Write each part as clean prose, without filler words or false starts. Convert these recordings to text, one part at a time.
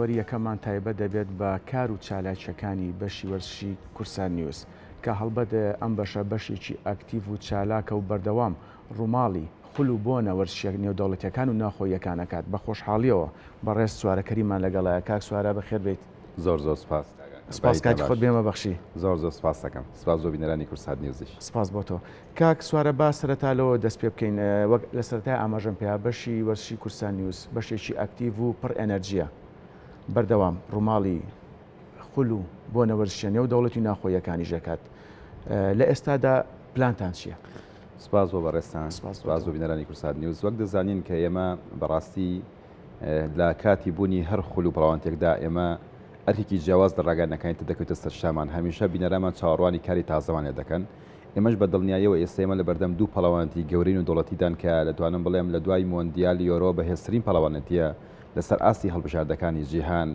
تەوەری یەکەممان تایبەت دەبێت بە کار و چالاکییەکانی بەشی وەرزشی کوردسات نیوز، کە هەڵبەت ئەم بەشە بەشێکی ئەکتیڤ و چالاکە و بەردەوام ڕووماڵی خول و بۆنە وەرزشییە نێودەوڵەتییەکان و ناوخۆییەکان ئەکات. بە خۆشحاڵییەوە بەڕێز سوارە کەریممان لەگەڵایە. کاک سوارە بەخێر بێیت. زۆر زۆر سپاس. سپاس کاتی خۆت بێمە بەخشی. زۆر زۆر سپاست دەکەم. سپاس بۆ بینەرانی کوردسات نیوزیش. سپاس بۆ تۆ. کاک سوارە با سەرەتا لەوە دەست پێ بکەین وەک لە سەرەتای ئاماژەم پێیا بەشی وەرزشی کوردستان نیوز بەشێکی ئەکتیڤ و پڕ ئێنەرجیە بەردەوام ڕووماڵی خول و بۆنە وەرزشیە نێو دەوڵەتی و ناوخۆییەکانیش دەکات لە ئێستادا پلانتان چییە؟ سپاس بۆ بەڕێزتان سپاس بۆ بینەرانی کوردسات نیوز وەک دەزانین کە ئێمە بەڕاستی لە کاتی بوونی هەر خول و پەڵاوانتێکدا ئێمە ئەرکێکی جیاواز لە ڕاگەیاندنەکانی تر دەکەوێتە سەر شانمان هەمیشە بینەرانمان چاوەڕوانی کاری تازەمان لێ دەکەن ئێمەش بە دڵنیاییەوە ئێستا ئێمە لەبەردەم دوو پاڵەوانێتی گەورەی نێودەوڵەتیدان کە دەتوانم بڵێم لە دوای مۆندیالی یۆرۆ بەهێزترین پاڵەوانێتییە لەسەر ئاستی هەڵبژاردەکانی جیهان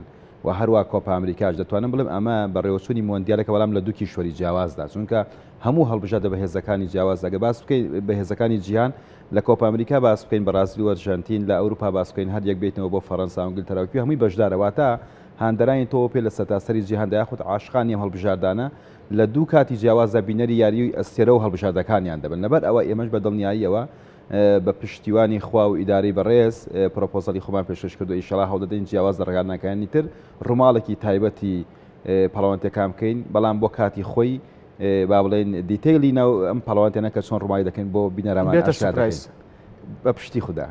و هەروا کۆپا ئەمریکاش دەتوانم بڵێم ئەمە بەڕێوەچوونی مۆندیالێکە بەڵام لە دوو کیشوەری جیاوازدا چونکە هەموو هەڵبژاردە بەهێزەکانی جیاواز ئەگەر باس بکەین بەهێزەکانی جیهان لە کۆپا ئەمریکا باس بکەین بەرازیل و ئەرژەنتین لە ئەوروپا باس بکەین هەر یەک بێتنەوە بۆ فەرەنسا و ئینگلتەرا و کوێ هەمووی بەشدارە واتە هاندەرانی تۆپی پێ لە سەرتاسەری جیهاندا یاخود عاشقانی ئەم هەڵبژاردانە لە دوو کاتی جیاوازدا بینەری یاریی ئەستێرە و هەڵبژاردەکانیان دەبن، لەبەر ئەوە ئێمەش بە دڵنیاییەوە بە پشتیوانی خوا و ئیدارەی بەڕێز پرۆپۆزەڵی خۆمان پێشکەش کردووە، ئیشەڵا هەوڵدەدەین جیاواز لە ڕێگانەکانی تر ڕووماڵێکی تایبەتی پاڵەوانێتیەکان بکەین، بەڵام بۆ کاتی خۆی با بڵێین detail ی ناو ئەم پاڵەوانێتیانە کە چۆن ڕووماڵی دەکەین بۆ بینەرانمان بێتە ئاشکرا دەکەین. سوپرایز. بە پشتی خودا.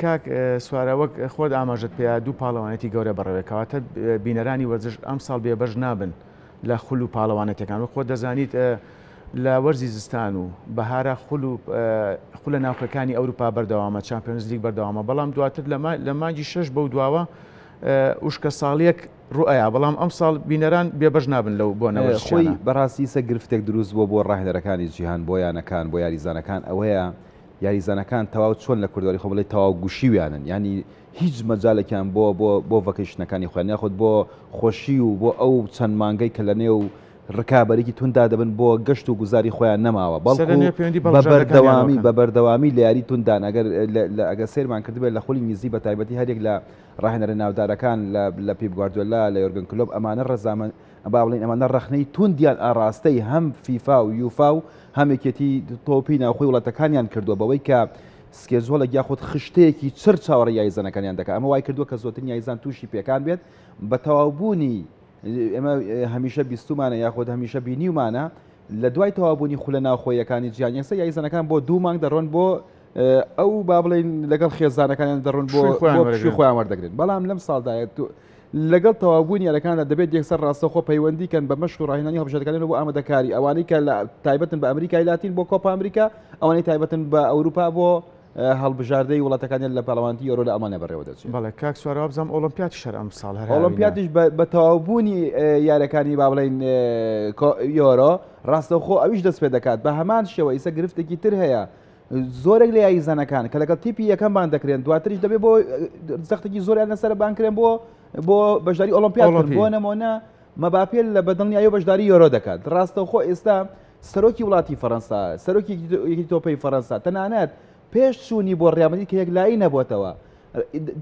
کاک سوارە وەک خۆت ئاماژەت پێیا دوو پاڵەوانێتی گەورە بەڕێوەیە، کەواتە بینەرانی وەرزش ئەمساڵ بێبەش نابن لە خول و پاڵەوانێتیەکان وەک خۆت دەزانیت لە وەرزی زستان و بەهارە خول و خولە ناوخۆکانی ئەوروپا بەردەوامە چامپیۆنز لیگ بەردەوامە بەڵام دواتر لە مانگی شەش بەو دواوە وشکە ساڵیەک ڕوئەیا بەڵام ئەم ساڵ بینەران بێبەش نابن لەو بۆ خۆی بەڕاستی سە گرفتێک دروست بووە بۆ ڕاهێنەرەکانی جیهان بۆ یانەکان بۆ یاریزانەکان ئەوەیە یاریزانەکان تەواو چۆن لە کوردواری خۆ بڵێ تەواو گوشیویانن ینی هیچ مەجالێکیان بۆ بۆ بۆ vacation ەکانی خۆیان یاخود بۆ خۆشی و بۆ ئەو چەند مانگەی کە لە نێو ڕکابەریی تونددا دەبن بۆ گەشت و گوزاری خۆیان نەماوە بەڵکو سەرەنوێ پەیوەندی بە بەڵژاردەکانیانەوە بەردەوامی بکەن. بە بەردەوامی لە یاری تونددان ئەگەر لە لە ئەگەر سەیرمان کردبێت لە خولی ئینگلیزی بە تایبەتی هەریەک لە ڕاهێنەرە ناودارەکان لە لە پیپ گواردیۆلا لە یۆرگن کلۆپ ئەمانە ڕەزامەند با بڵێین ئەمانە ڕەخنەی توندیان ئاڕاستەی هەم فیفا و یوفا و هەم یەکێتی تۆپی ناوخۆی وڵاتەکانیان کردووە بەوەی کە schedule ێک یاخود خشتەیەکی چڕ چاوەڕێی یاریزانەکانیان دەکات ئەمە وای کردووە کە زۆرترین یاریزان تووشی پێکان بێت بە تەواوبوونی ئێمە هەمیشە بیستومانە یاخود هەمیشە بینیومانە لە دوای تەواوبوونی خولە ناوخۆیەکانی جیهان یەکسەر یاریزانەکان بۆ دوو مانگ دەڕۆن بۆ ئەو با بڵێین لەگەڵ خێزانەکانیان دەڕۆن بۆ پشووی خۆیان وەردەگرن بەڵام لەم ساڵدا لەگەڵ تەواوبوونی یاریەکاندا دەبێت یەکسەر ڕاستەوخۆ پەیوەندی کەن بە مەشق و ڕاهێنانی هەڵبژاردەکانیان بۆ ئامادەکاری ئەوانەی کە لە تایبەتن بە ئەمریکای لاتین بۆ کۆپا ئەمریکا ئەوانەی تایبەتن بە ئەوروپا بۆ هەڵبژاردەی وڵاتەکانیان لە پاڵەوانێتی یۆرۆ لە ئەڵمانیا بەڕێوە دەچێت. بەڵێ کاک سوارە وابزانم ئۆڵۆمپیاتیش هەر ئەمساڵ هەر هاوینە. ئۆڵۆمپیاتیش بە تەواوبوونی یاریەکانی با بڵێین یۆرۆ ڕاستەوخۆ ئەویش دەست پێ دەکات بە هەمان شێوە ئیسە گرفتێکی تر هەیە زۆرێک لە یاریزانەکان کە لەگەڵ تیپی یەکەم بان دەکرێن دواتریش دەبێت بۆ زەختێکی زۆریان لەسەر بانکرێن بۆ بۆ بەشداری ئۆڵۆمپیاد بۆ نمونە مباپێ لە بەدڵنیایی بەشداری یۆرۆ دەکات ڕاستەوخۆ ئێستا سەرۆکی وڵاتی فەرەنسا سەرۆکی یەکی تۆپی فەرەنسا تەنانەت پێش چوونی بۆ ڕیامەدی کە یەکلایی نەبووتەوە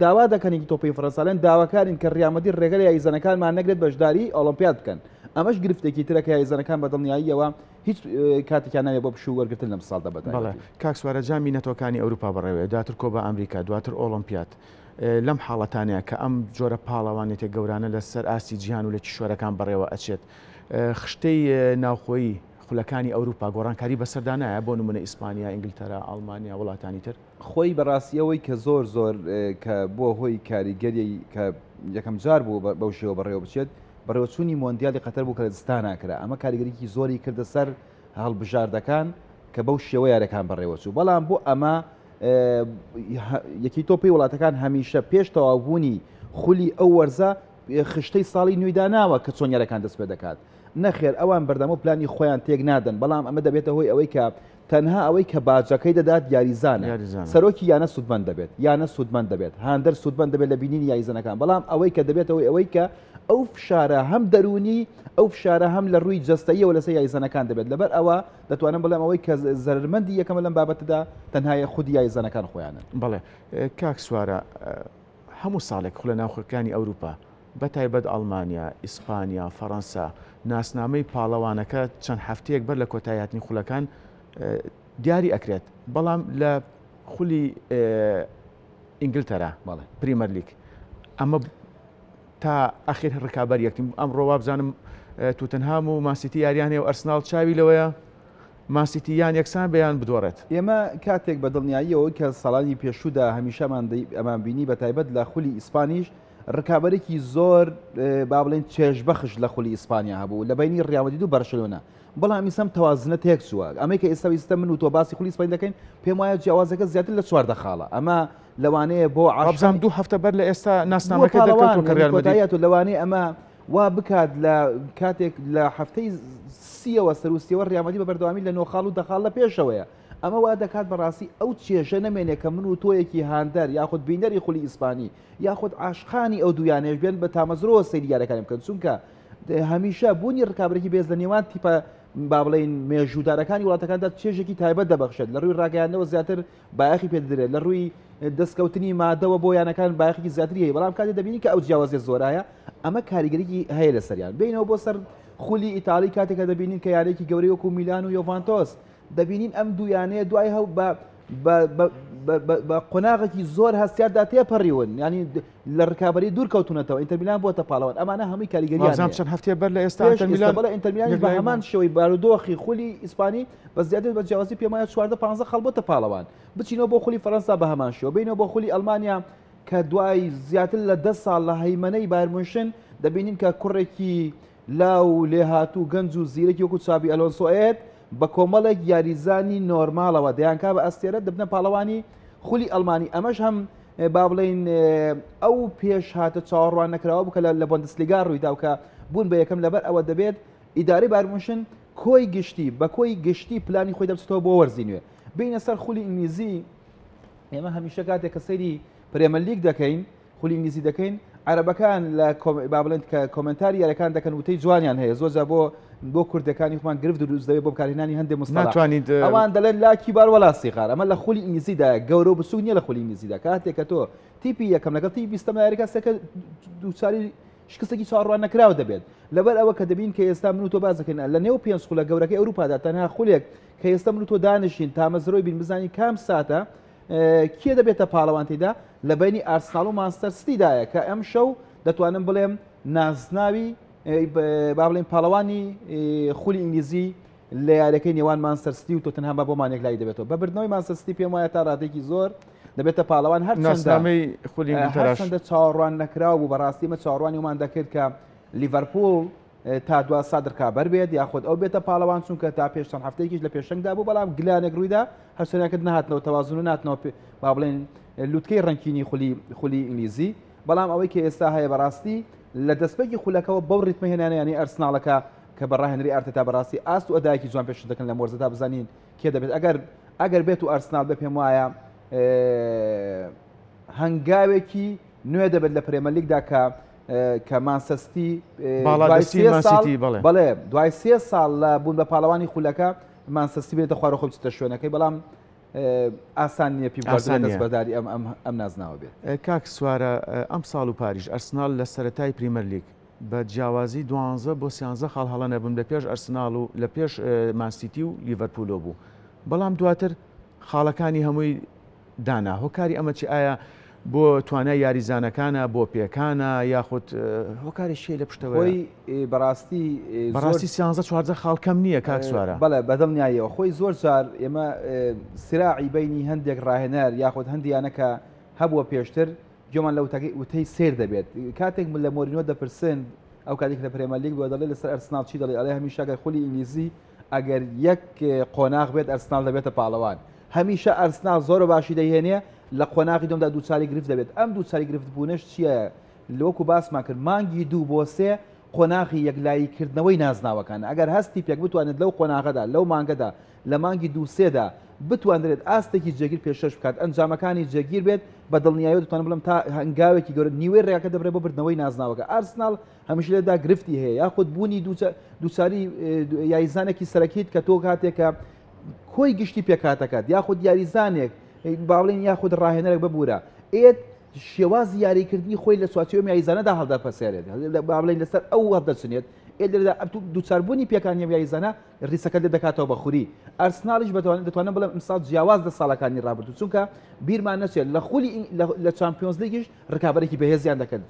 داوا دەکەن یەکی تۆپی فەرەنسالێن داواکارین کە ڕیامەدی ڕێگە لە یاریزانەکانمان نەگرێت بەشداری ئۆڵۆمپیاد بکەن ئەمەش گرفتێکی ترە کە یاریزانەکان بە دڵنیاییەوە هیچ کاتێکیان نابێت بۆ پشوو وەرگرتن لەم ساڵدا بە بەڵێ تایبەتی. کاک سوارە جامی نەتەوەکانی ئەوروپا بەڕێوەیە دواتر کۆپا ئەمریکا دواتر ئۆڵۆمپیاد لەم حاڵەتانەیە کە ئەم جۆرە پاڵەوانێتیە گەورانە لە سەر ئاستی جیهان و لە کیشوەرەکان بەڕێوە ئەچێت خشتەی ناوخۆیی خولەکانی ئەوروپا گۆڕانکاری بەسەردا نایە بۆ نمونە ئیسپانیا ئینگلتەرا ئەڵمانیا وڵاتانی تر؟ خۆی بەڕاستی ئەوەی کە زۆر زۆر کە بووە هۆی کاریگەری کە یەکەم جار بوو بەو شێوە بەڕێوە بچێت بەڕێوەچوونی مۆندیالی قەتەر بوو کە لە زستانا کرا، ئەمە کاریگەریی زۆری کردە سەر هەڵبژاردەکان کە بەو شێوە یاریەکان بەڕێوەچوو، بەڵام بۆ ئەمە یەکی تۆپی وڵاتەکان هەمیشە پێش تەواوبوونی خولی ئەو وەرزە خشتەی ساڵی نوێی داناوە کە چۆن یاریەکان دەست پێ دەکات. نەخێر ئەوان بەردەمە پلانی خۆیان تێک نادەن، بەڵام ئەمە دەبێتە هۆی ئەوەی کە تەنها ئەوەی کە باجەکەی دەدات یاریزانە، سەرۆکی یانە سوودمەند دەبێت، یانە سوودمەند دەبێت، هاندەر سوودمەند دەبێت لە بینینی یاریزانەکان، بەڵام ئەوەی کە دەبێتە هۆی ئەوەی کە ئەو فشارە هەم دەروونی، ئەو فشارە هەم لە ڕووی جەستەییەوە لەسەر یاریزانەکان دەبێت، لەبەر ئەوە دەتوانم بڵێم ئەوەی کە زەرەرمەندی یەکەمە لەم بابەتەدا تەنها خودی یاریزانەکان خۆیانن. بەڵێ کاک سوارە، هەموو ساڵێک خولە ناوخۆکانی ئەوروپا بە تایبەت ئەڵمانیا، ئیسپانیا، فەڕەنسا، ناسنامەی پاڵەوانەکە چەند هەفتەیەک بەر لە کۆتایی هاتنی خولەکان دیاری ئەکرێت، بەڵام لە خولی ئینگلتەرا پریمەرلیگ ئەمە تا ئەخیر ڕکابەر یەکتیم. ئەمڕۆ وابزانم توتنهام و مانسیتی یاریان هەیە و ئەرسناڵ چاوی لەوەیە مانسیتی یان یەکسان بێ یان بدۆڕێت. ئێمە کاتێک بە دڵنیاییەوە کە ساڵانی پێشوودا هەمیشەمان ئەمان بینی بە تایبەت لە خولی ئیسپانیش ڕکابەرێکی زۆر با بڵێن چێژبەخش لە خولی ئیسپانیا هەبوو لە بینی ڕیال مەدرید و بەرشلۆنە، بەڵام ئیستا ئەم تەوازنە تێک چووە. ئەمەی کە ئێستا ئیستا من و تۆ باسی خولی ئیسپانی دەکەین پێم وایە جیاوازەکە زیاتر لە 14 خاڵە. ئەمە لەوانەیە بۆ وابزانم دوو هەفتە بەر لە ئێستا ناسنامەکە دەرکەوتووە کە ڕیال مەدرید لەوانەیە ئەمە وا بکات لە کاتێک لە هەفتەی سیەوە سەروسیەوە ڕیال مەدرید بە بەردەوامی لە 9 خاڵ و 10 خاڵ لە پێشەوەیە. ئەمە وا دەکات بەڕاستی ئەو چێژە نەمێنێ کە من و تۆیەکی هاندەر یاخود بینەری خولی ئیسپانی یاخود عاشقانی ئەو دوو یانەیەش بێن بە تامەزرۆوە سەیری یاریەکانی بکەن، چونکە هەمیشە بوونی ڕکابەرێکی بێز لە نێوان تیپە با بڵێین مێژوودارەکانی وڵاتەکاندا چێژێکی تایبەت دەبەخشێت، لە ڕووی ڕاگەیاندنەوە زیاتر بایەخی پێدەدرێت، لە ڕووی دەستکەوتنی مادەوە بۆ یانەکان بایەخێکی زیاتری هەیە، بەڵام کاتێک دەبینین کە ئەو جیاوازیە زۆرایە ئەمە کاریگەریی هەیە لەسەریان. بینەوە بۆ سەر خولی ئیتاڵی کاتێک کە دەبینین کە یانەیەکی گەورەی وەکو میلان و یۆڤانتۆس دەبینین ئەم دوو یانەیە دوای هەو بە بە قۆناغێکی زۆر هەستیاردا تێپەڕیون، ینی لە ڕکابی دوور کەوتونەتەوە، ئینتەر میلان بۆتە پاڵەوان، ئەمانە هەمووی کاریگەریان چەند هەفتەیە بەر لە ئێستا ئینتەر میلان بەڵێ ئینتەر میلان بە هەمان شێوەی بارودۆخی خولی ئیسپانی بە زیاتر بە جیاوازی پێم وایە 14 15 خاڵ بۆتە پاڵەوان. بچینەوە بۆ خولی فەرەنسا بە هەمان شێوە، بینەوە بۆ خولی ئەڵمانیا کە دوای زیاتر لە 10 ساڵ لە هەیمەنەی بایرن مونشن دەبینین کە کوڕێکی لاو و لێهاتوو و گەنج و زیرەکی وەکو چابی ئەلۆنسۆ ئەیەت بە کۆمەڵێک یاریزانی نۆرماڵەوە دەیانکا بە ئەستێرە دەبنە پاڵەوانی خولی ئەڵمانی. ئەمەش هەم با بڵێین ئەو پێشهاتە چاوەڕوان نەکراوە بوو کە لە بۆندسلیگا ڕوویدا و کە بوون بە یەکەم. لەبەر ئەوە دەبێت ئیدارەی بایرن مونشن کۆی گشتی بە کۆی گشتی پلانی خۆی دەبچێتەوە بۆ وەرزی نوێ. بینە سەر خولی ئینگلیزی، ئێمە هەمیشە کاتێک کە سەیری پرێمەرلیگ دەکەین خولی ئینگلیزی دەکەین، عەرەبەکان لە با بڵێن کە commentary یاریەکان دەکەن وتەی جوانیان هەیە، زۆر جار بۆ بۆ کوردەکانی خۆمان گرفت دروست دەبێت بۆ بەکارهێنانی هەندێک مستەڵەح. ناتوانیت ئەوان دەڵێن لا کیبار وەلا سیغار. ئەمە لە خولی ئینگلیزیدا گەورە و بچووک نییە. لە خولی ئینگلیزیدا کاتێک کە تۆ تیپی یەکەم لەگەڵ تیپی بیستەم یاریەکە سێکە دووچاری شکستێکی چاوەڕوان نەکراو دەبێت. لەبەر ئەوە کە دەبین کە ئێستا من و تۆ باس دەکەین لە نێو پێنج خولە گەورەکەی ئەوروپادا تەنها خولێک کە ئێستا من و تۆ دانیشین تامەزرۆی بین بزانین کام ساتە کێ دەبێتە پاڵەوان تێدا لە بەینی ئارسناڵ و مانچستەر سیتیدایە کە ئەمشەو دەتوانم بڵێم نازناوی با بڵێن پاڵەوانی خولی ئینگلیزی لە یاریەکەی نێوان مانچستەر سیتی و تۆتنهام بە بۆمان یەکلایی دەبێتەوە. بە بردنەوەی مانچستەر سیتی پێم وایە تا ڕادەیەکی زۆر دەبێتە پاڵەوان. هەر ناسنامەی خولی ئینگلتەراش هەرچەندە چاوەڕوان نەکراو بوو، بەڕاستی ئمە چاوەڕوانی ئەومان دەکرد کە لیڤەرپوڵ تا دوا سات ڕکابەر بێت یاخود ئەو بێتە پاڵەوان، چونکە تا پێش چەند هەفتەیەکیش لە پێشەنگدا بوو، بەڵام گلانێک ڕوویدا هەرچەندیان کرد نەهاتنەوە تەوازن و ناتنەوە با بڵێن لوتکەی ڕەنکینی خولی خولی ئینگلیزی. بەڵام ئەوەی کە ئێستا هەیە بەڕاستی لە دەستپێکی خولەکەوە بەو ڕیتمە هێنانە یانەی ئەرسناڵەکە کە بە ڕاهێنەری ئارتێتا بەڕاستی ئاست و ئەدایەکی جوان پێشکەش دەکەن لەم وەرزەدا، بزانین کێ دەبێت. ئەگەر ئەگەر بێت و ئارسناڵ بێ پێم وایە هەنگاوێکی نوێ دەبێت لە پرێمەرلیگدا کە کە مانسەستی بەڵێ دوای سێ ساڵ لە بوون بە پاڵەوانی خولەکە مانسەستی بێتە خوارە خۆ بچێتە شوێنەکەی، بەڵام ئاسان نییە پێپ دەستبەرداری ئەم ئەم ئەم نازناوە بێت. کاک سوارە ئەم ساڵ و پاریش ئەرسناڵ لە سەرەتای پریمەرلیگ بە جیاوازی دوانزە بۆ سیانزە خاڵ هەڵە نەبم لە پێش ئەرسناڵ و لە پێش مانسیتی و لیڤەرپولۆ بوو، بەڵام دواتر خاڵەکانی هەمووی دانا. هۆکاری ئەمە چی؟ ئایا بۆ توانای یاریزانەکانە، بۆ پێکانە، یاخود هۆکاری چیە لە پشتەوەیە؟ خۆی بەڕاستی بەڕاستی سیانزە چواردە خاڵ کەم نییە کاک سوارە. بەڵێ بەدڵنیاییەوە خۆی زۆر جار ئێمە سراعی بینی هەندێک ڕاهێنەر یاخود هەندی یانە کە هەبووە پێشتر گوێمان لە وتەکەی وتەی سێر دەبێت کاتێک من لە مۆرینۆ دەپرسن ئەو کاتێک لە پرێمەرلیگ بووە دەڵێ لەسەر ئەرسناڵ چی دەڵێ ئەڵێ هەمیشە گەر خولی ئینگلیزی ئەگەر یەک قۆناغ بێت ئەرسناڵ دەبێتە پاڵەوان. هەمیشە ئەرسناڵ زۆر بە باشی دەیهێنێ، لە قۆناغی دووەمدا دووچاری گرفت دەبێت. ئەم دووچاری گرفت بوونەش چییە؟ وەکو باسمان کرد مانگی دوو بۆ سێ قۆناغی یەکلایی کردنەوەی نازناوەکانە. ئەگەر هەستی پێک بتوانێت لەو قۆناغەدا، لەو مانگەدا، لە مانگی دوو سێدا بتواندرێت ئاستێکی جێگیر پێشکەش بکات، ئەنجامەکانی جێگیر بێت، بە دڵنیاییەوە دەتوانم بڵێم تا هەنگاوێکی گەورە نیوەی ڕێگاکە دەبرێت بۆ بردنەوەی نازناوەکە. ئارسناڵ هەمیشە لێرەدا گرفتی هەیە، یاخود بوونی دووچاری یاریزانێکی سەرەکیت کە تۆ کاتێک کە کۆی گشتی پێکهاتەکەت یاخود یاریزانێک با بڵێین یاخود ڕاهێنەرێک ببوورە ئێت شێوازی یاریکردنی خۆی لە چوارچێوەی ئەم یاریزانەدا هەڵدەپەسێرێت، با بڵێین لەسەر ئەو هەڵدەچنێت، ئێ لێرەدا دووچاربوونی پێکانی ئەم یاریزانە ریسەکە لێ دەکاتەوە بە خوری. ئارسناڵیش دەتوانم بڵێم ئەمساڵ جیاواز لە ساڵەکانی رابردوو، چونکە بیرمان نەچێت لە خولی لە چامپیۆنزلیگیش رکابەرێکی بەهێزیان دەکرد،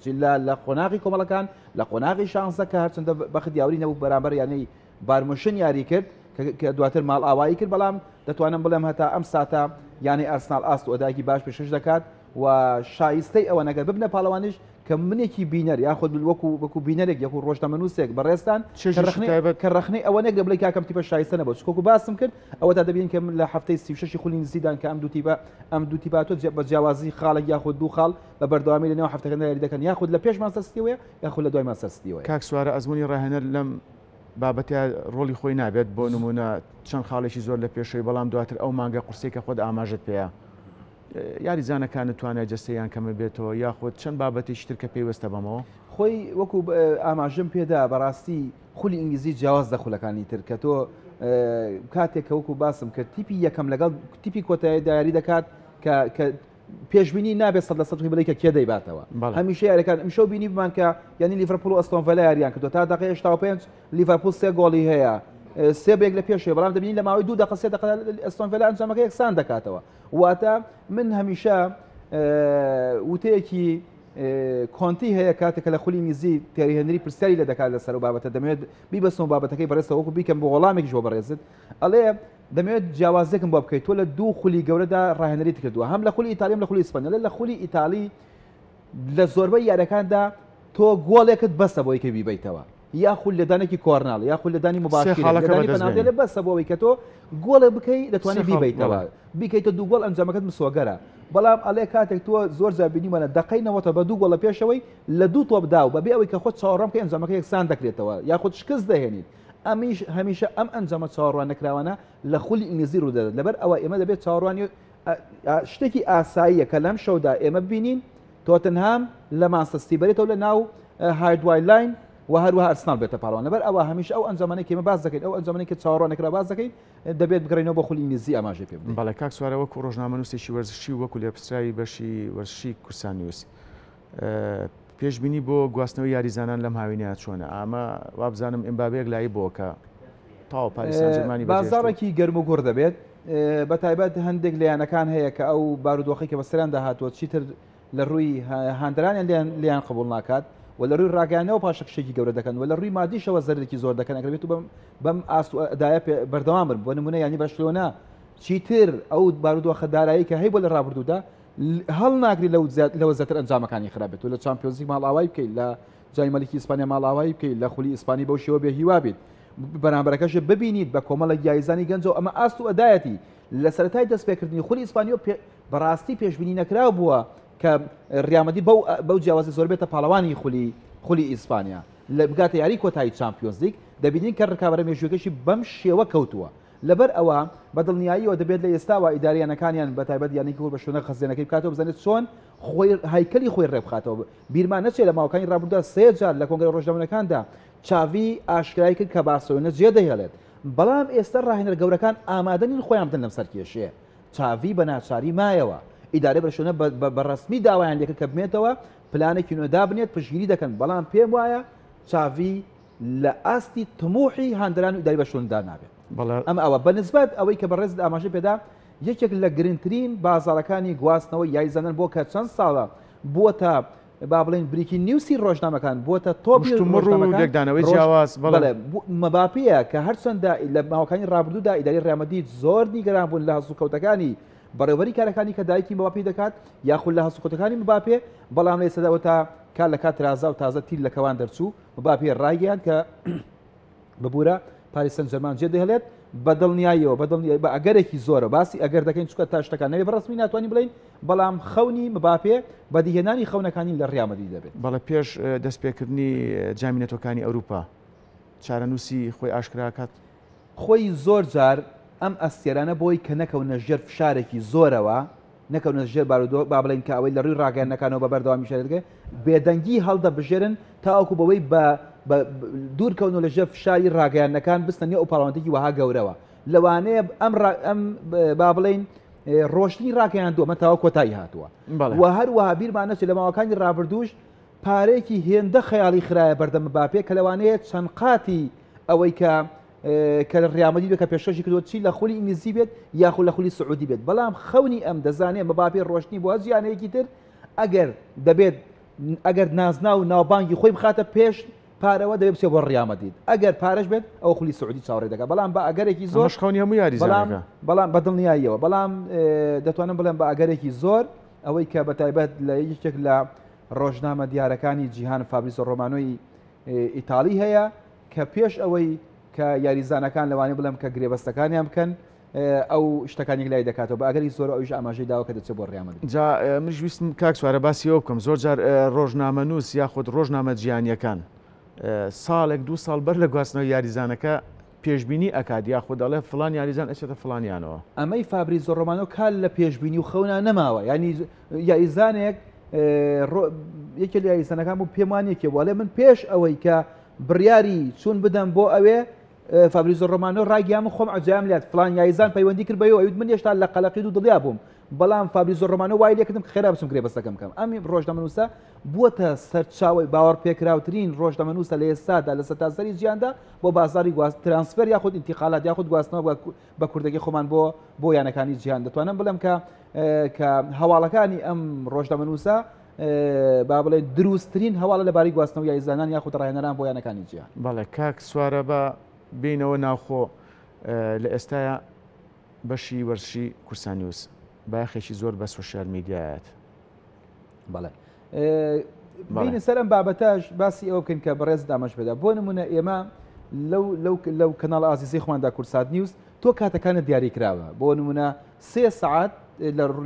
لە قۆناغی کۆمەڵەکان، لە قۆناغی شانزە کە هەرچەندە بەخت یاوری نەبوو بەرامبەر یانەی بارمشن یاری کرد کە دواتر ماڵئاوایی کرد، بەڵام دەتوانم بڵێم هەتا ئەم ساتە یانەی ئارسناڵ ئاست و ئەدایەکی باش پێشکەش دەکات و شایستەی ئەوەن ئەگەر ببنە پاڵەوانیش کە منێکی بینەر یاخود وەکو وەکو بینەرێک یاخود ڕۆژنامەنووسێک بەڕێزتان کە ڕەخنەی ئەوە نەگرێ بڵێ کاکەم تیپە شایستە نەبوو چکۆکو باسم کرد ئەوە تا دەبین کە من لە هەفتەی 36 خولی نزیدان کە ئەم دوو تیپە ئەم دوو تیپە تۆ بە جیاوازی خاڵێک یاخود دوو خاڵ بە بەردەوامی لە نێو هەفتەکەدا یاری دەکەن یاخود لە پێش مانچستەر سیتیەوەیە یاخود لە دوای مانچستەر سیتیەوەیە. کاک سوارە ئەزموونی ڕاهێنەر لەم بابەتە ڕۆڵی خۆی نابێت، بۆ نموونە چەند خاڵێکی زۆر لە پێشەوەی بەڵام دواتر ئەو مانگە قورسەی کە خۆت ئاماژەت پێیە یاریزانەکانت توانای جەستەیان کەمە بێتەوە یاخود چەند بابەتێکی تر کە پەیوەستە بەمەوە؟ خۆی وەکو ئاماژەم پێدا بەڕاستی خولی ئینگلیزی جیاواز لە خولەکانی تر کە تۆ کاتێک کە وەکو باسم کرد تیپی یەکەم لەگەڵ تیپی کۆتایی یاری دەکات کە کە پێشبینی نابێت 100% بڵێ کە کێ دەیباتەوە هەمیشە یاریەکان ئەمشەو بینی بمان کە یعنی لیڤەرپوڵ و ئەستۆن ڤێلا یاریان کردو تا دقەی 85 لیڤەرپوڵ سێ گۆڵی هەیە سێ بێک لە پێشێ بەڵام دەبینین لە ماوەی دوو دقە سێ دقە ئەستۆن ڤێلا ئەنجامەکە یەکسان دەکاتەوە واتە من هەمیشە وتەیەکی کۆنتی هەیە کاتێک کە لە خولی ئینگلیزی تێری هێنری پرسیاری لێ دەکات لەسەر ئەو بابەتە دەمەوێت بیبەستم بابەتەکەی بەڕێزەوە وەکو بیکەم بۆ وەڵامێکیش بۆ بەڕێزت ئەڵێ دەمەوێت جیاوازێکم بۆ بکەیت تۆ لە دوو خولی گەورەدا ڕاهێنەریت کردووە هەم لە خولی ئیتالی هەم لە خولی ئیسپانیا لە خولی ئیتالی لە زۆربەی یاریەکاندا تۆ گۆڵێکت بەسە بۆی کە بیبەیتەوە یاخود لێدانێکی کۆرناڵ یاخود لێدانی مباشر لێدانی پەناڵتی لێ بەسە بۆ ئەوەی کە تۆ گۆڵێ بکەی دەتوانانی بیبەیتەوە بیکەیتە دوو گۆڵ ئەنجامەکەت مسۆگەرە بەڵام ئەڵێ کاتێک تۆ زۆر جار بینیمانە دقەی نەوەتە بە دوو گۆڵە پێشەوەی لە دوو تۆپ دا و بەبێ ئەوەی کە خۆت چاوەڕوان بکەی ئەنجامەکە یەکسان دەکرێتەوە یاخود شکست دەهێنیت ئەمیش هەمیشە ئەم ئەنجامە چاوەڕوان نەکراوانە لە خولی ئینگلیزی ڕوودەدات لەبەر ئەوە ئێمە دەبێت چاوەڕوانی شتێکی ئاساییە کە لەم شەودا ئێمە ببینین تۆتنهام لە مانچستەر سیتی بەرێتەوە لە ناو هایدوای لاین و هەروەها ئەرسناڵ بێتە پاڵەوان لەبەر ئەوە هەمیشە ئەو ئەنجامانەی کە ئێمە باس دەکەین ئەو ئەنجامانەی کە چاوەڕوان نەکرا باس دەکەین دەبێت بگەڕێینەوە بۆ خولی ئینگلیزی ئاماژەی پێ بدەین. بەڵێ کاک سوارە وەکو ڕۆژنامەنووسێکی وەرزشی و وەکو لێپرسراوی بەشی وەرزشی کوردستان نیوز پێشبینی بۆ گواستنەوەی یاریزانان لەم هاوینەیە چۆنە؟ ئەمە وابزانم ئێمباپێ یەکلایی بووە کە تەواو پاریس سانجێرمانی بەجێهێشتووە. بازاڕێکی گەرم و گوڕ دەبێت، بە تایبەت هەندێک لە یانەکان هەیە کە ئەو بارودۆخەی کە بەسەریاندا هاتووە چیتر لە ڕووی هاندەرانیان لێیان قبوڵ ناکات و لە ڕووی ڕاگەیاندنەوە پاشەکشێکی گەورە دەکەن و لە ڕووی مادیشەوە زەرەرێکی زۆر دەکەن ئەگەر بێت و بەم ئاست و ئەدایە بەردەوام بن بۆ نمونە یانی بەرشلۆنە چیتر ئەو بارودۆخە دارایی کە هەیبوو لە ڕابردوودا هەڵناگری لەو لەوە زیاتر ئەنجامەکانی خراپ بێت و لە چامپیۆنزلیگ ماڵئاوایی بکەیت لە جامی مەلیکی ئیسپانیا ماڵئاوایی بکەیت لە خولی ئیسپانی بەو شێوە بێ هیوا بیت بەرامبەرەکەش ببینیت بە کۆمەڵێک یاریزانی گەنجەوە ئەمە ئاست و ئەدایەتی لە سەرەتای دەستپێکردنی خولی ئیسپانیەوە بەڕاستی پێشبینی نەکراو بووە کە ریال مەدرید بەو بەو جیاوازی زۆر بێتە پاڵەوانی خولی خولی ئیسپانیا لە بگاتە یاری کۆتایی چامپیۆنزلیگ دەبینین کە ڕکابەرە مێژووەکەشی بەم شێوە کەوتووە لەبەر ئەوە بە دڵنیاییەوە دەبێت لە ئێستاوە ئیدارەی یانەکانیان بە تایبەت یانەی وەک بەرشلۆنە خەزێنەکەی بکاتەوە بزانێت چۆن خۆی هەیکەلی خۆی ڕێبخاتەوە بیرمان نەچێت لە ماوەکانی ڕابردوودا سێ جار لە کۆنگرە ڕۆژنامەکاندا چاڤی ئاشکرای کرد کە بارسێلۆنا جێدەهێڵێت بەڵام ئێستا ڕاهێنەر گەورەکان ئامادە نین خۆیان بدەن لەم سەرکێشیە چاڤی بە ناچاری مایەوە ئیدارەی بەرشلۆنە بە ڕەسمی داوایان لێکرد کە بمێنێتەوە پلانێکی نوێ دابنێت پشتگیری دەکەن بەڵام پێم وایە چاڤی لە ئاستی تموحی هاندەران و ئیداری بەرشلۆنەدا نابێت. ئەمە ئەوە بە نسبەت ئەوەی کە بەڕێزت ئاماژەی پێدا یەکێک لە گرنگترین بازاڕەکانی گواستنەوەی یاریزانان بۆ کە چەند ساڵە بووەتە با بڵێین breaking news ی ڕۆژنامەکان بووەتە تۆپی مشتومڕ و ڕۆژنامەکان لێکدانەوەی ڕۆژ جیاواز بەڵێ. بەڵێ مباپیە کە هەرچەندە لە ماوەکانی ڕابردوودا ئیداری ڕیال مەدرید زۆر نیگەران بوون لە هەڵسوکەوتەکانی بەڕێوەبەری کارەکانی کە دایکی مباپی دەکات یاخود لە هەڵسوکەوتەکانی مباپێ بەڵام لە ئێستادا وەتا کار لە کات ترازا و تازە تیر لە کەوان دەرچوو مباپێ ڕایگەیاند کە ببورە پاریس سان جێرمان جێدەهێڵێت بە دڵنیاییەوە بە دڵنیایی بە ئەگەرێکی زۆرە باسی ئەگەر دەکەین چونکە تا شتەکان نەبێ بە ڕەسمی ناتوانین بڵێین بەڵام خەونی مباپێ بەدیهێنانی خەونەکانی لە ڕیال مەدرید دەبێت. بەڵێ پێش دەستپێکردنی جامی نەتەوەکانی ئەوروپا چارەنووسی خۆی ئاشکرا کات. خۆی زۆر جار ئەم ئەستێرانە بۆی کە نەکەونە ژێر فشارێکی زۆرەوە نەکەونە ژێر بارودۆخ با بڵێین کە ئەوەی لە ڕووی ڕاگەیاندنەکانەوە بە بەردەوامی شارێت دەکرێت بێدەنگی هەڵدەبژێرن تاوەکو بەوەی بە بە دوور کەون و لە ژێر فشاری ڕاگەیاندنەکان بستە نێو ئەو پاڵەوانێتیەکی وەها گەورەوە لەوانەیە ئەم ئەم با بڵێین ڕۆشتنی ڕاگەیاندووە مە تاوە کۆتایی هاتووە و هەروەها بیرمان نەچێت لە ماوەکانی ڕابردووش پارەیەکی هێندە خەیاڵی خرایە بەردەم مباپێ کە لەوانەیە چەند قاتی ئەوەی کە کە لە ڕیال مەدرید کە پێشکەشی کردووە چی لە خولی ئینگلیزی بێت یاخود لە خولی سعودی بێت بەڵام خەونی ئەم دەزانێ مباپێ ڕۆشتنی بۆ هەر یانەیەکی تر ئەگەر دەبێت ئەگەر نازناو و ناوبانگی خۆی بخاتە پێش پارەوە دەبێت بچێت بۆ ڕیال مەدرید ئەگەر پارەش بێت ئەو خولی سعودی چاوەڕێ دەکات بەڵام بە ئەگەرێکی زۆر ئەمەش خەونی هەموو بەڵام یاریزانەکە بەڵام بە دڵنیاییەوە بەڵام دەتوانم بڵێم بە ئەگەرێکی زۆر ئەوەی کە بە تایبەت لە یەکێک لە ڕۆژنامە دیارەکانی جیهان فابریزۆ ڕۆمانۆی ئیتاڵی هەیە کە پێش ئەوەی کە یاریزانەکان لەوانەیە بڵێم کە گرێبەستەکانیان بکەن ئەو شتەکان یەکلایی دەکاتەوە بە ئەگەری زۆر ئەویش ئاماژەی داوە کە دەچێت بۆ ڕیال مەدرید. جا منیش ویستم کاک سوارە باسی ئەوە بکەم زۆر جار ڕۆژنامەنووس یاخود ڕۆژنامە جیهانییەکان ساڵێک دوو ساڵ بەر لە گواستنەوەی یاریزانەکە پێشبینی ئەکات یاخود ئەڵێ فڵان یاریزان ئەچێتە فڵان یانەوە. ئەمەی فابریزۆ ڕۆمانۆ کار لە پێشبینی و خەونا نەماوە یانی یاریزانێک یەکێ لە یاریزانەکان بوو پێم وانیە کێ بوو ئەڵێ من پێش ئەوەی کە بڕیاری چوون بدەم بۆ ئەوێ فابریزۆ ڕۆمانۆ ڕایگەیاند من خۆم عەجایەم لێت فڵان یاریزان پەیوەندی کرد بەوێ ئەویت من هێشتا لە قەلەقی و دڵیا بووم بەڵام فابریزۆ ڕۆمانۆ وای لێکردم کە خێرا بچم گرێبەستەکەم بکەم ئەم ڕۆژنامەنووسە بووەتە سەرچاوەی باوەڕپێکراوترین ڕۆژنامەنووسە لە ئێستادا لە سەرتاسەری جیهاندا بۆ بازاڕی گواست ترانسفێر یاخود ئینتیقالات یاخود گواستنەوە بە کوردەکەی خۆمان بۆ بۆ یانەکانی جیهان دەتوانم بڵێم کە کە هەواڵەکانی ئەم ڕۆژنامەنووسە با بڵێن دروستترین هەواڵە لەبارەی گواستنەوە یاریزانان یاخود ڕاهێنەران بۆ یانەکانی جیهان. بەڵێ کاک سوارە با بێینەوە ناوخۆ لە ئێستایا بەشی وەرزشی کوردستان نیوز بایەخێکی زۆر بە سۆشیال میدیایەت. بەڵێ بینە سەر ئەم بابەتەش باسی ئەوە بکەین کە بەڕێز دامەش بدا بۆ نمونە ئێمە لەو لەو لەو کەناڵ ئازیزی خۆماندا کوردسات نیوز تۆ کاتەکانت دیاری کراوە بۆ نمونە سێ سەعات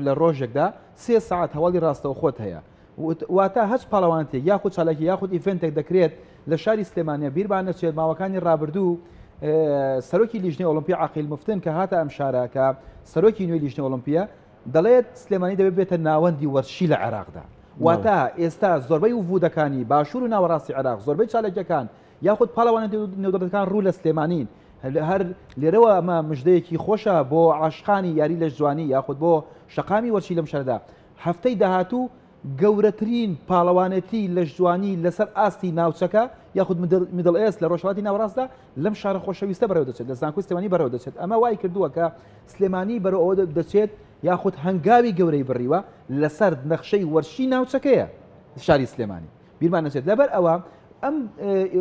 لە ڕۆژێکدا سێ سەعات هەواڵی ڕاستەوخۆت هەیە واتە هەچ پاڵەوانێتێک یاخود چالاکی یاخود event ێک دەکرێت لە شاری سلێمانە بیرمان نەچێت ماوەکانی ڕابردوو سەرۆکی لیژنەی ئۆڵمپی عقیل مفتن کە هاتە ئەم شارە کە سەرۆکی نوێی لیژنەی ئۆڵمپیە دەڵێت سلێمانی دەبێت بێتە ناوەندی وەرزشی لە عێراقدا واتە ئێستا زۆربەی وفودەکانی باشوور و ناوەڕاستی عێراق زۆربەی چالاکیەکان یاخود پاڵەوانە نێودەوڵەتەکان ڕوو لە سلێمانین هەر لێرەوە ئەمە مژدەیەکی خۆشە بۆ عاشقانی یاری لەشجوانی یاخود بۆ شەقامی وەرزشی لەم شارەدا هەفتەی داهاتوو گەورەترین پاڵەوانێتی لەشجوانی لەسەر ئاستی ناوچەکە یاخود Middle East لە ڕۆژهەڵاتی ناوەڕاستدا لەم شارە خۆشەویستە بەڕێوە دەچێت لە زانکۆی سلێمانی بەڕێوە دەچێت ئەمە وای کردووە کە سلێمانی بەرەو ئەوە دەچێت یاخود هەنگاوی گەورەی بڕیوە لەسەر نەخشەی وەرزشی ناوچەکەیە شاری سلێمانی بیرمان نەچێت لەبەر ئەوە ئەم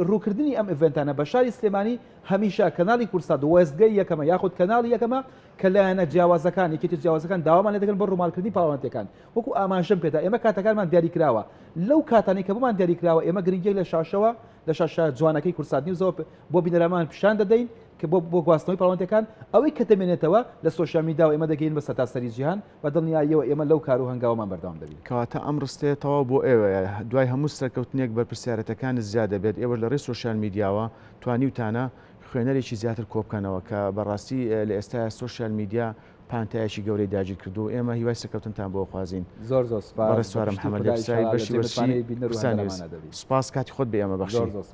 ڕووکردنی ئەم event انە بە شاری سلێمانی هەمیشە کەناڵی کوردسات وێستگەی یەکەمە یاخود کەناڵی یەکەمە کە لایەنە جیاوازەکان یەکێتی جیاوازەکان داوامان لێ دەکەن بۆ ڕووماڵکردنی پاڵەوانێتیەکان وەکو ئاماژەم پێدا ئێمە کاتەکانمان دیاریکراوە لەو کاتانەی کە بۆمان دیاریکراوە ئێمە گرنگیەک لە شاشەوە لە شاشە جوانەکەی کوردسات نیوزەوە بۆ بینەرانمان پیشان دەدەین کە بۆ بۆ گواستنەوەی پاڵەوانێتیەکان ئەوەی کە دەمێنێتەوە لە سۆشیال میدیاوە ئێمە دەگەین بە سەرتاسەری جیهان بە دڵنیاییەوە ئێمە لەو کار و هەنگاوەمان بەردەوام دەبین. کەواتە ئەم ڕستەیە تەواو بۆ ئێوەیە، دوای هەموو سەرکەوتنێک بەرپرسیارێتەکانت زیاد دەبێت، ئێوەش لە ڕێی سۆشیال میدیاوە توانیوتانە خوێنەرێکی زیاتر کۆبکەنەوە کە بەڕاستی لە ئێستایا سۆشیال میدیا پانتایەکی گەورەی داگیرکردووە و ئێمە هیوای سەرکەوتنتان بۆ ئەخوازین. زۆر زۆر سوپاس. بەڕێز سوارە بە پشتی محەمەد خودا لێپرسراوی ئیشاڵا لە بەشی جێ وەرزشی متمانەی بینەر و کوردستان نیوز هاندەرانمانە دەبین. سوپاس کاتی خۆت بە ئێمە زۆر بەخشی. زۆر سوپاس.